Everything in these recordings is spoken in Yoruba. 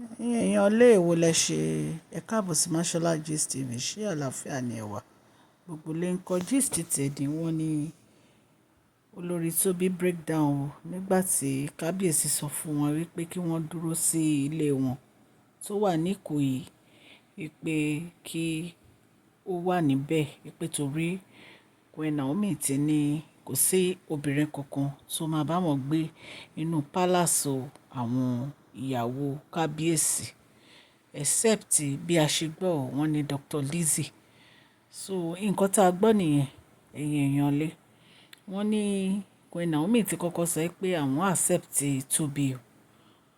Ẹ̀yin èèyàn ilé ìwò lẹ ṣe. Ẹ káàbọ̀ sí Mashola Gist TV. Ṣé àlàáfíà ni ẹ wà? Gbogbo ilé ń kọ́ gist tẹ̀ní. Wọ́n ní olórí Tobi breakdown nígbà tí kábíyèsí sọ fún wọn wípé kí wọ́n dúró sí ilé wọn tó wà ní Ìkòyí, wípé kí ó wà níbẹ̀, wípé torí Queen Naomi ti ní kò sí obìnrin kankan tó máa bá wọn gbé inú palace àwọn ìyàwó kábíyèsí except bí a ṣe gbọ́, wọ́n ní Dr. Lizzie. So nǹkan tí a gbọ́ nìyẹn, ẹ̀yin èèyàn lé. Wọ́n ní Queen Naomi ti kọ́kọ́ sọ pé àwọn accept Tobi o.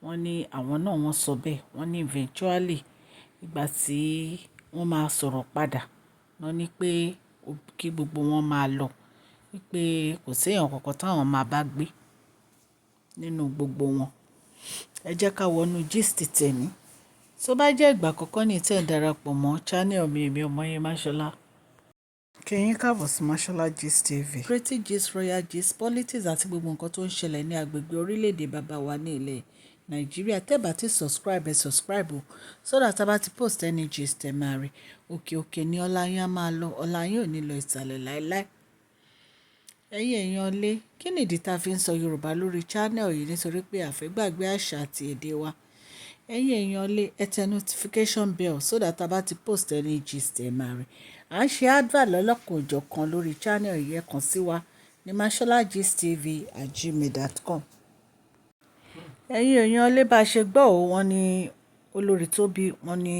Wọ́n ní àwọn náà wọ́n sọ bẹ́ẹ̀. Wọ́n ní eventually ìgbà tí wọ́n máa sọ̀rọ̀ padà, wọ́n ní pé kí gbogbo wọn máa lọ, wípé kò sí èèyàn kankan tí àwọn máa bá gbé nínú gbogbo wọn. Ẹ jẹ́ ká wọnú gist tẹ̀ní. Tó bá jẹ́ ìgbà àkọ́kọ́ ní tí ẹ̀ ń darapọ̀ mọ́ channel mi, èmi ọmọ yín Mashola. Kí yín káàbọ̀ sí Mashola Gist TV. Pretty gist, royal gist, politics àti gbogbo nǹkan tó ń ṣẹlẹ̀ ní agbègbè orílẹ̀-èdè bàbá wa ní ilẹ̀ Nàìjíríà. Tẹ́ bá ti subscribe, ẹ subscribe o, so that a bá ti post any gist, ẹ máa rí. Òkè òkè ni ọlá yín á máa lọ, ọlá yín ò ní lọ ìsàlẹ̀ láéláé. Ẹ̀yin èèyàn lé, kí nìdí tí a fi ń sọ Yorùbá lórí channel yìí? Nítorí pé a fẹ́ gbàgbé àṣà àti èdè wa. Ẹ̀yin èèyàn lé, ẹ tẹ notification bell so that a bá ti post any gist, ẹ máa rí. À ń ṣe advert lọ́lọ́kan-ò-jọ̀kan lórí channel yìí. Ẹ kàn sí wa ní masholagistv@gmail.com. Ẹ̀yin èèyàn lé, bá ṣe gbọ́ ò, wọ́n ní olórí Tobi, wọ́n ní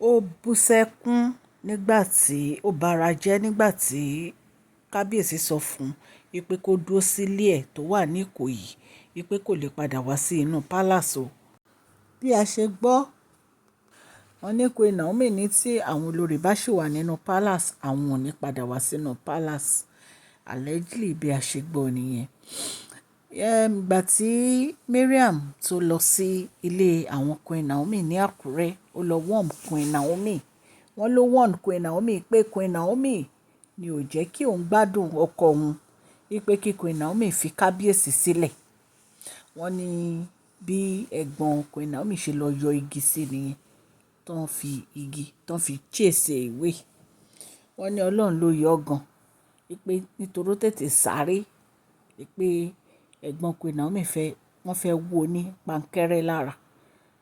ó bú sẹ́kún nígbà tí ó bara jẹ́ nígbà tí kábíyèsí sọ fún un wípé kó dúró sílé ẹ̀ tó wà ní Ìkòyí, wípé kò lè padà wá sí inú palace o. Bí a ṣe gbọ́, wọ́n ní Queen Naomi ní tí àwọn olórí bá ṣì wà nínú palace, àwọn ò ní padà wá sínú palace. Allegedly bí a ṣe gbọ́ nìyẹn. Ìgbà tí Mariam tó lọ sí ilé àwọn Queen Naomi ní Àkúrẹ́, ó lọ warn Queen Naomi. Wọ́n ló warn Queen Naomi pé Queen Naomi ni ò jẹ́ kí òun gbádùn ọkọ òun, wípé kí Queen Naomi fi kábíyèsí sílẹ̀. Wọ́n ní bí ẹ̀gbọ́n Queen Naomi ṣe lọ yọ igi sí nìyẹn, tó ń fi igi, tó ń fi chase away. Wọ́n ní Ọlọ́run ló yọ gan, wípé nítorí ó tètè sáré, wípé ẹ̀gbọ́n Queen Naomi fẹ́, wọ́n fẹ́ wó ní páńkẹ́rẹ́ lára.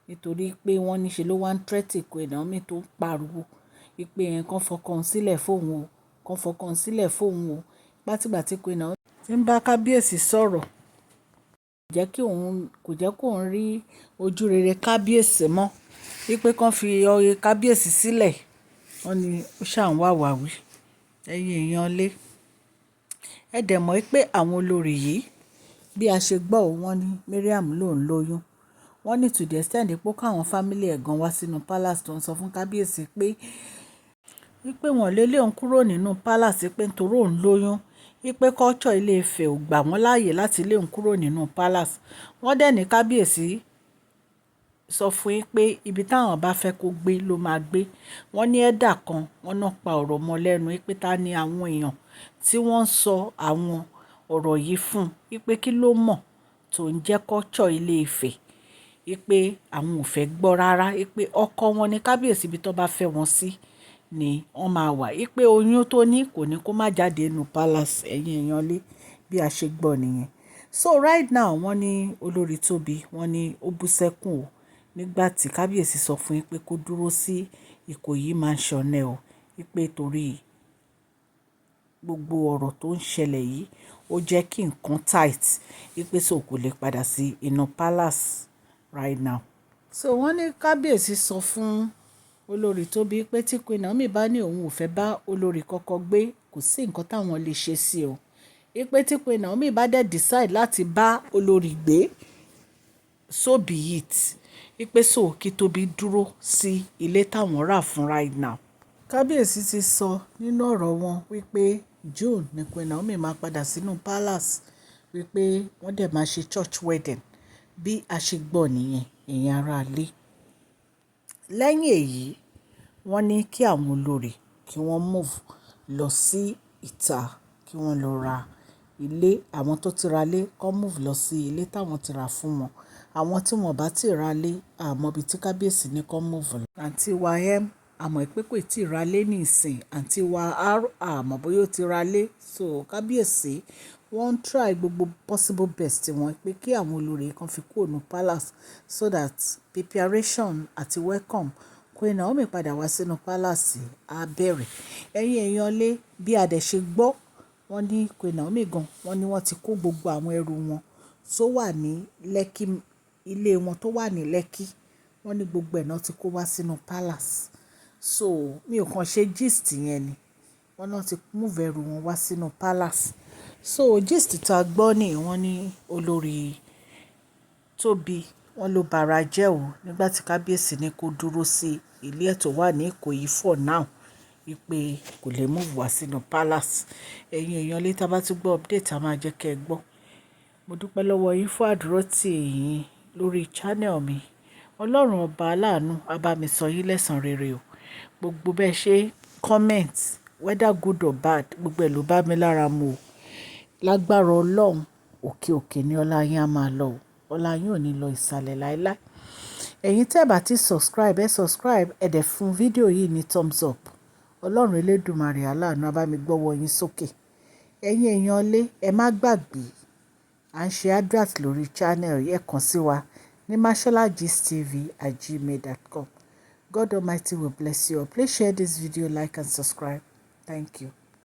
Nítorí pé wọ́n ní ṣe ló wá ń threaten Queen Naomi tó ń pariwo wípé ẹ̀ kan fọkàn sílẹ̀ fún òun o, kan fọkàn sílẹ̀ fún òun o. Látìgbà tí Queen Naomi tí ń bá kábíyèsí sọ̀rọ̀, kò jẹ́ kí òun, kò jẹ́ kó ń rí ojúrere kábíyèsí mọ́. Wípé kí wọ́n fi kábíyèsí sílẹ̀. Wọ́n ní ó ṣà ń wá àwáwí. Ẹ̀yin èèyàn lé, ẹ dẹ̀ mọ̀ wípé àwọn olórí yìí, bí a ṣe gbọ́ ò, wọ́n ní Mariam ló ń lóyún. Wọ́n ní to the extent pé ó kó àwọn family ẹ̀ gan wá sínú palace tó ń sọ fún kábíyèsí pé, wípé wọ́n lè lé òun kúrò nínú palace pé nítorí òun lóyún, wípé culture ilé Ifẹ̀ ò gbà wọ́n láàyè láti lé òun kúrò nínú palace. Wọ́n dẹ̀ ní kábíyèsí sọ fún yín pé ibi táwọn bá fẹ́ kó gbé ló máa gbé. Wọ́n ní elder kan, wọ́n náà pa ọ̀rọ̀ mọ́ lẹ́nu wípé ta ni àwọn èèyàn tí wọ́n ń sọ àwọn ọ̀rọ̀ yìí fún, wípé kí ló mọ̀ tó ń jẹ́ culture ilé Ifẹ̀, wípé àwọn ò fẹ́ gbọ́ rárá, wípé ọkọ wọn ní kábíyèsí, ibi tó bá fẹ́ wọn sí ni wọ́n máa wà, wípé oyún tó ní kò ní kó má jáde nínú palace. Ẹ̀yin èèyàn lé, bí a ṣe gbọ́ nìyẹn. So right now, wọ́n ní olórí Tobi, wọ́n ní ó bú sẹ́kún o nígbà tí kábíyèsí sọ fún yín pé kó dúró sí Ìkòyí mansion ẹ o, wípé torí gbogbo ọ̀rọ̀ tó ń ṣẹlẹ̀ yìí, ó jẹ́ kí nǹkan tight, wípé so kò lè padà sí inú palace right now. So wọ́n ní kábíyèsí sọ fún olórí Tobi pé tí Queen Naomi bá ní òun ò fẹ́ bá olórí kọ́kọ́ gbé, kò sí nǹkan táwọn lè ṣe sí o. Wípé tí Queen Naomi bá dẹ̀ decide láti bá olórí gbé, so be it. Wípé so kí Tobi dúró sí ilé táwọn rà fún right now. Kábíyèsí ti sọ nínú ọ̀rọ̀ wọn wípé June ni Queen Naomi máa padà sínú palace, wípé wọ́n dẹ̀ máa ṣe church wedding. Bí a ṣe gbọ́ nìyẹn, ẹ̀yin ará ilé. Lẹ́yìn èyí, wọ́n ní kí àwọn olórí kí wọ́n move lọ sí ìta, kí wọ́n lọ ra ilé. Àwọn tó ti ra ilé kó move lọ sí ilé táwọn ti rà fún wọn. Àwọn tí wọ́n bá ti ra lé, a mọ ibi tí kábíyèsí ní kó move lọ. Àǹtí wa M, a mọ̀ pé kò tíì ra lé nísìn. Àǹtí wa R, a mọ̀ bóyá ó ti ra lé. So kábíyèsí wọ́n try gbogbo possible best wọn pé kí àwọn olórí kan fi kúrò ní palace so that preparation àti welcome Queen Naomi padà wá sínú palace á bẹ̀rẹ̀. Ẹ̀yin èèyàn lé, bí a dẹ̀ ṣe gbọ́, wọ́n ní Queen Naomi gan, wọ́n ní wọ́n ti kó gbogbo àwọn ẹrù wọn tó wà ní Lekki, ilé wọn tó wà ní Lekki. Wọ́n ní gbogbo ẹ̀ náà ti kó wá sínú palace. So mi ò kàn ṣe gist yẹn ni. Wọ́n náà ti move ẹrù wọn wá sínú palace. So gist tí a gbọ́ ní wọ́n ní olórí Tóbi, wọ́n ló bara jẹ́ ò nígbà tí kábíyèsí ní kó dúró sí ilé ẹ̀ tó wà ní Ìkòyí for now, wípé kò lè move wá sínú palace. Ẹ̀yin èèyàn lé, tí a bá ti gbọ́ update, a máa jẹ́ kí ẹ gbọ́. Mo dúpẹ́ lọ́wọ́ yín fún àdúrótì yín lórí channel mi. Ọlọ́run ọba aláàánú á bá mi san yín lẹ́san rere o. Gbogbo bẹ́ẹ̀ ṣe comment, whether good or bad, gbogbo ẹ̀ ló bá mi lára mu o. Lágbára Ọlọ́run, òkè òkè ni ọlá yín á máa lọ o. Ọlá yín ò ní lọ ìsàlẹ̀ láíláí. Ẹ̀yin tí ẹ bá ti subscribe, ẹ subscribe, ẹ dẹ̀ fún fídíò yìí ní thumbs up. Ọlọ́run elédùmarè aláàánú á bá mi gbọ́wọ́ yín sókè. Ẹ̀yin èèyàn lé, ẹ má gbàgbé, à ń ṣe advert lórí channel yìí, ẹ kàn sí wa ní masholagistv@gmail.com. God Almighty will bless you all. Please share this video, like and subscribe. Thank you.